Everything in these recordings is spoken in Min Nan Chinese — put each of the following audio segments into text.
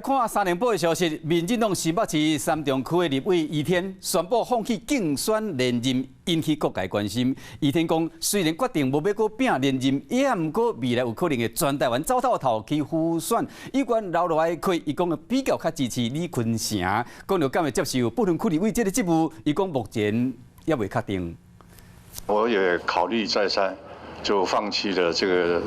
看三重埔的消息，民進黨新北市三重區的立委余天宣布放棄競選連任，引起各界關心。余天講，雖然決定無欲閣拚連任，也毋過未來有可能會全台灣走透透去輔選。有關留落來的，伊講比較較支持李坤城。講著敢會接受不分區立委這个職務，伊講目前猶未確定。我也考慮再三，就放棄了這個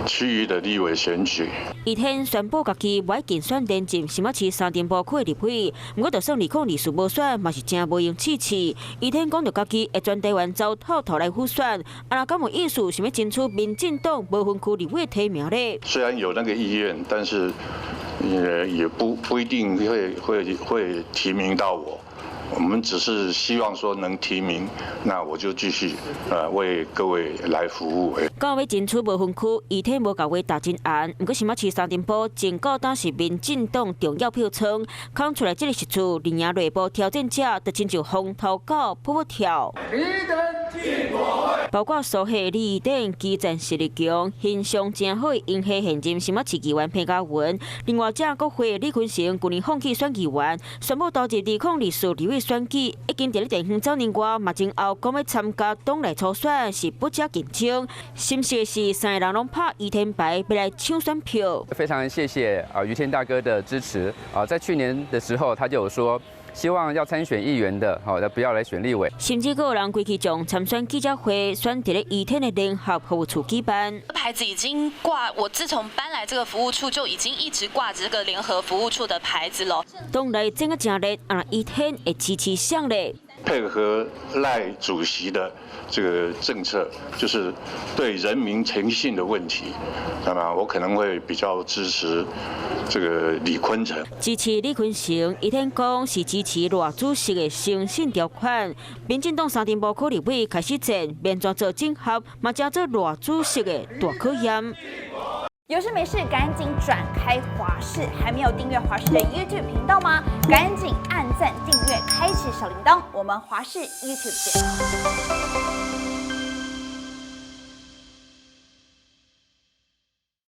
區域的立委選舉。余天宣布家己無愛競選連任新北市三重埔區的立委，毋過就算2024無選，嘛是誠無閒試試。余天講著家己會全台灣走透透來輔選，啊若敢有意思想欲爭取民進黨無分區立委提名咧？雖然有那個意願，但是也不一定會提名到我。我們只是希望說能提名，那我就繼續為各位來服務。講欲爭取無分區，余天無共話打真紅，毋過新北市三重埔前到當是民進黨重要票倉，空出來這个席次，連贏內部挑戰者，就親像風頭狗噗噗跳。包括蘇系李等基層實力強、形象誠好的英系現任新北市議員彭嘉文，另外這國會李坤城舊年放棄選議員，宣布投入2024立委選舉，已經佇咧地方走年外，嘛前後講欲參加黨內初選是不加競爭。心事的是三个人攏拍余天牌，欲來搶選票。非常謝謝啊余天大哥的支持啊，在去年的時候他就有說，希望要參選議員的，好，不要來選立委。甚至閣有人規氣將參選記者會選佇咧余天的聯合服務處舉辦。牌子已經掛，我自從搬來這個服務處就已經一直掛着這個聯合服務處的牌子咯。黨內爭甲誠熱，啊，余天會支持誰咧？配合賴主席的這個政策，就是對人民誠信的問題，那麼我可能會比較支持這個李坤城。支持李坤城，余天講是支持賴主席的誠信條款。民進黨三重埔區立委開始戰，免怎做整合，嘛成做賴主席的大考驗。有事沒事趕緊轉開華視，還沒有訂閱華視的 YouTube 頻道嗎？趕緊按讚、訂閱、開啟小鈴鐺，我們華視 YouTube 見。